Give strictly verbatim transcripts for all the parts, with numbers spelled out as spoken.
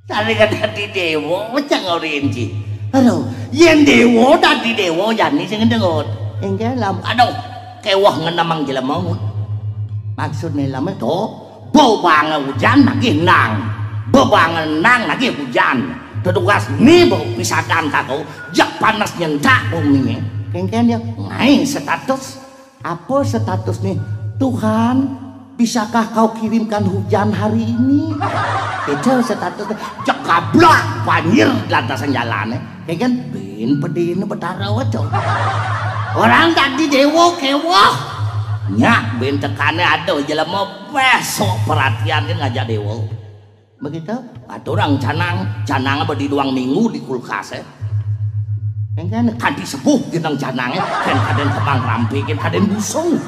Sare dadi dewa, cang ora enci. Aduh, yen dewa dadi dewa, jani sing ndengot. Inggih, Lam. Aduh, kewah ngenemang jelema. Maksud Melam to, bebange ujan nagih nang. Bebange nang nagih ujan. Tetugas ni bau pisadan kako, jak panas nyentak bumi. Kengken ya, ngai status. Apa status nih? "Tuhan, bisakah kau kirimkan hujan hari ini?" Itu status. Cek gablak banjir lantasan jalane. Ya kan, bin pedihne Betara waca. Orang dadi dewa kewah. Nyak bin tekane ada jelema besok perhatian kan ngajak dewa. Begitu? Aturang canang, canang apa di duang minggu di kulkas, eh. Kan, kan, kanti sepuh genteng canang, eh. Kan kaden kembang rampe, kan kaden busung.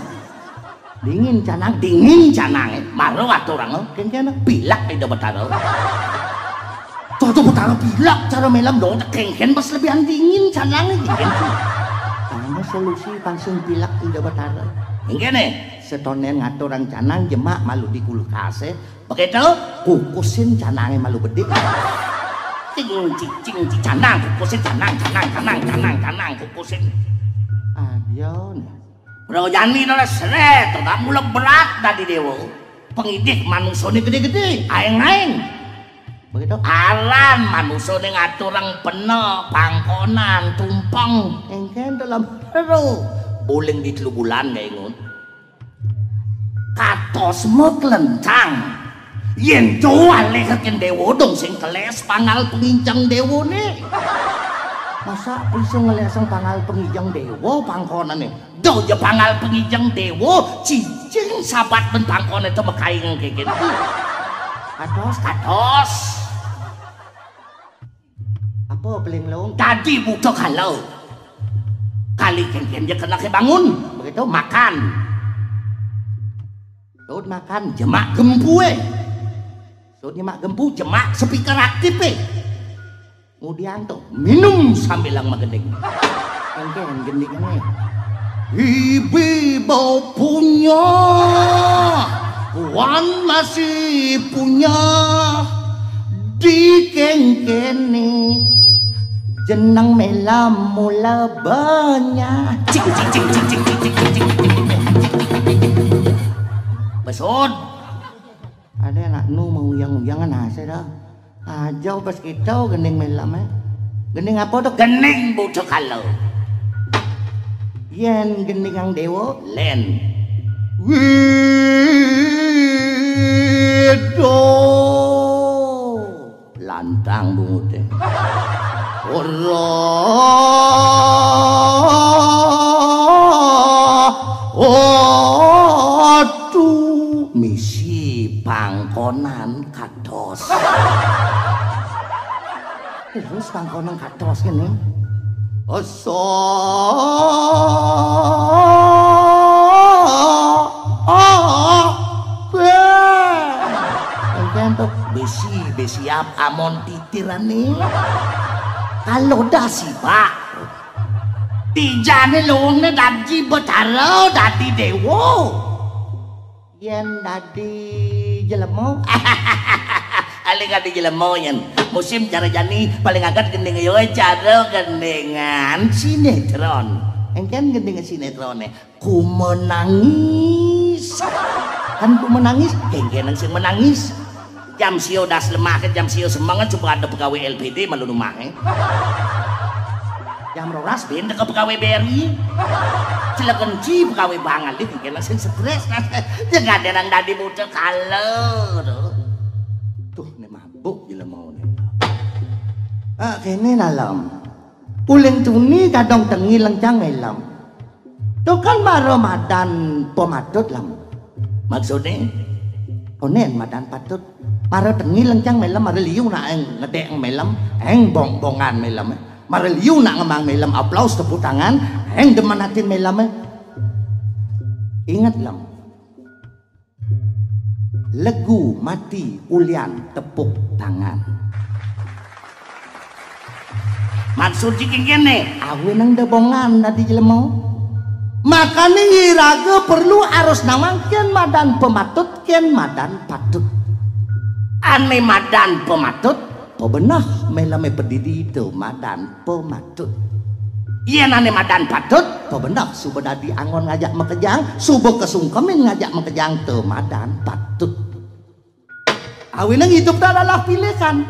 Dingin canang, dingin canang, eh. Maro aturang, oh. Kan, kan, pilak Ida Betara. Tuh, tuh Betara pilak, cara Melam dong, kengken pas lebihan dingin canang, eh. Gitu. Sama solusi langsung pilak Ida Betara. Kan, eh. Setonen ngaturang canang, jemak malu di kulkas, eh. Begitu, kukusin canange malu bedik. Cing, cing, cing, cing, canang, kukusin canang, canang, canang, canang, canang, kukusin. Adion. Bro jani noleh seret, tak mula berat dadi dewa. Pengidih manusane gede-gede, aeng-aeng. Begitu, aran manusane ngaturang pena, pangkonan, tumpeng. Engken dalam ero. Buling di telu bulan nggak ingun. Katos meklencang. Yen jo alih ken dewa dong sing keles pangal penginjeng dewane. Masa bisa ngelesang pangal penginjeng dewa pangkonane? Do ya pangal penginjeng dewa, cicing sabat ben pangkone to mekaing keken. Katos, katos. Apa paling long? Dadi buta kala. Kali kengken je kena ke bangun. Begitu makan. Sud makan, jemak gempu, eh. Sud nyemak gempu, jemak speaker aktif, eh. Kemudian tuh, minum sambil lang magending. Engken gendinge. Ibi bau punya, wan masih punya, dikengkeni. Jeneng Melam mula banyak. Cik, cik, cik, cik, cik, cik, cik, cik. Besut. Ada anak nu mau uyang-uyangan asa dah. Aja pas kita gending Melam, eh. Gending apa tuh? Gending buta kala. Yen gending yang dewa, len. Wido. Lantang bungute. Ora. Aduh, misi pangkonan katos. Terus pangkonan katos kene. Asa. Engken tuh besi, besi ap amon titirane. Kalau dah sibak. Tijane luwungne dadi Betara, dadi dewa. Yen dadi jelema. Paling dadi jelema yen. Musim cara jani paling angkat gending yo cara gendingan sinetron. Engken gending sinetrone. Ku menangis. Kan ku menangis, kengken sing menangis. Jam sio das lemah ke jam sio semangat coba ada pegawai L P D malu rumah, eh. Jam rolas ben ke pegawai B R I. Celeken ci pegawai bangal di kengken sing stres. Jangan ada nang dadi muda kala tuh. Tuh, ne mabuk jelema ne. Ah, kene dalam. Uling tuni kadang tengi lencang Melam. To kan mara madan pematut, Lam. Maksudne? Onen madan patut. Mara tengi lencang Melam, mara liu nak eng ngedek Melam, eng bong-bongan Melam. Mara liu nak ngemang Melam, aplaus tepuk tangan, eng demen atin Melam. Ingat, Lam. Legu mati ulian tepuk tangan. Maksud jiki kene, awe nang debongan dadi jelema. Makane iraga perlu arus nawang ken madan pematut, ken madan patut. Ane madan pematut, Pebeneh melem padidi teu madan pematut. Yen ane madan patut, pebeneh suba dadi anggon ngajak makejang, suba kesungkemin ngajak makejang teu madan patut. Awinang idup adalah pilihan.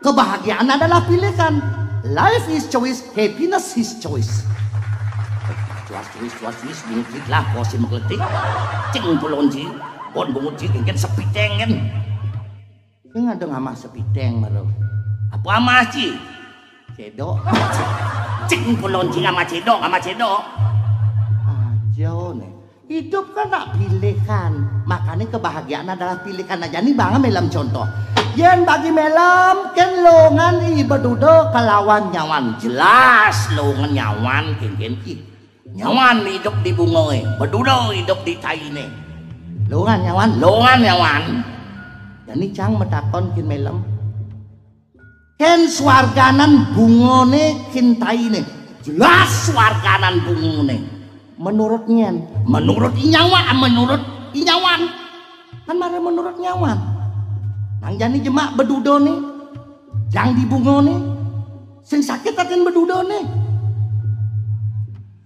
Kebahagiaan adalah pilihan. Life is choice, happiness is choice. Cuas cuis, cuas cuis, bungkit lah, kosi makletik. Cing pulon ji, bon bungut ji, kengken sepiteng kan. Sing ada ngamah sepiteng baru. Apa amah ji? Cedok. Cing pulon ji ngamah cedok, ngamah cedok. Aja ne. Hidup kan nak pilihan. Makanya kebahagiaan adalah pilihan aja nih bang melem contoh. Yen bagi melem ken longan iba duda kelawan nyawan. Jelas longan nyawan kengken ih. Nyawan hidup di bungoe, beduda hidup di taine. Longan nyawan, longan nyawan. Jani cang matakon kin melem. Ken swarganan bungone kin taine. Jelas swarganan bungone. Menurut nyen, menurut inyawa, menurut inyawan. Kan mare menurut nyawan. Nang jani jemak beduda ne, jang di bungone. Sing sakit atin beduda ne.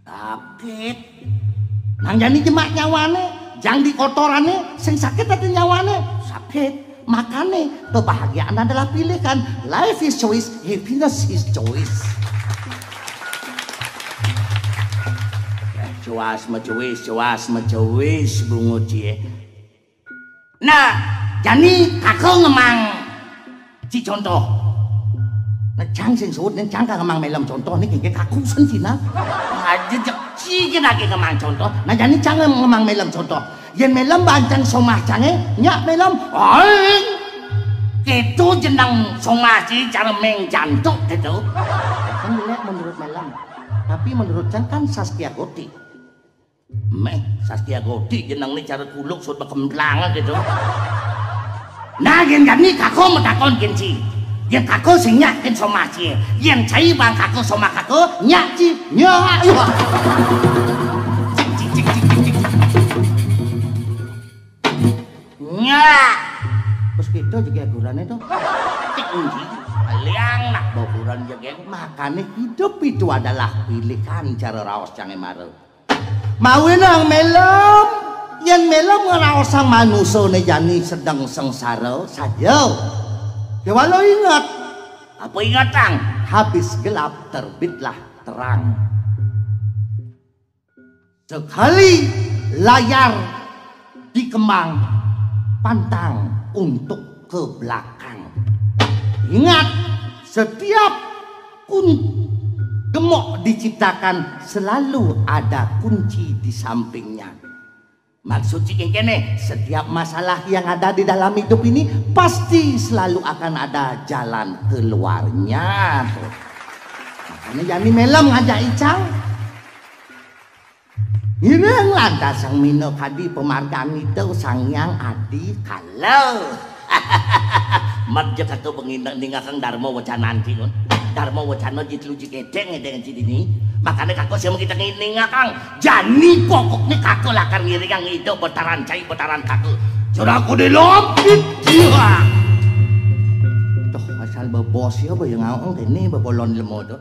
Sakit. Nang jani jemak nyawane, jang di kotorane, sing sakit atin nyawane. Sakit. Makane kebahagiaan adalah pilihan. Life is choice, happiness is choice. Eh, cuas macuis, cuas macuis, bungut cie. Nah, jani kaka ngemang ci contoh. Nah, cang sing suud nen cang ka ngemang melem contoh ni kengke kaku sen cina. Aja jek ci kena ke ngemang contoh. Nah, jani cang ngemang melem contoh. Yen melem bancang somah cange, nyak melem. Aing. Keto jeneng somah ci cara meng jantuk keto. Kan jelek menurut melem. Tapi menurut cang kan Saskia Gotik. Meh, Saskia Gotik jeneng ni cara kuluk sud bekemplang keto. Nah, yen jani kako matakon kin ci. Yen kako sing nyak kin somah ci. Yen cai bang kako somah kako, nyak ci. Nyak. Wah. Cik, cik, cik, cik, cik, cik. Nyak. Bes kita juga gurane to. Cik, nji. Liang nak baburan jegeng. Makane hidup itu adalah pilihan cara raos cange mara. Mawi nang melem, yen melem ngraosang manusane jani sedeng sengsara saja. Kewala ingat. Apa ingatang? Habis gelap terbitlah terang. Sekali layar dikembang, pantang untuk ke belakang. Ingat, setiap kun gemuk diciptakan selalu ada kunci di sampingnya. Maksud cik yang kene, setiap masalah yang ada di dalam hidup ini pasti selalu akan ada jalan keluarnya. Makanya jani melem ngajak icang. Ngiring lantas sang mina kadi pemargan itu sang yang adi kala. Mat je kata pengindak ningakang Dharma wacana anti nun. Dharma wacana jitlu jiketeng edeng cidini. Makanya kako siapa kita ningakang. Jani pokoknya kako lakar ngiringang itu betaran cai betaran kako. Ceraku di lompit. Iya. Tuh asal bebos ya bayang ngawang kene bebolon lemo tuh.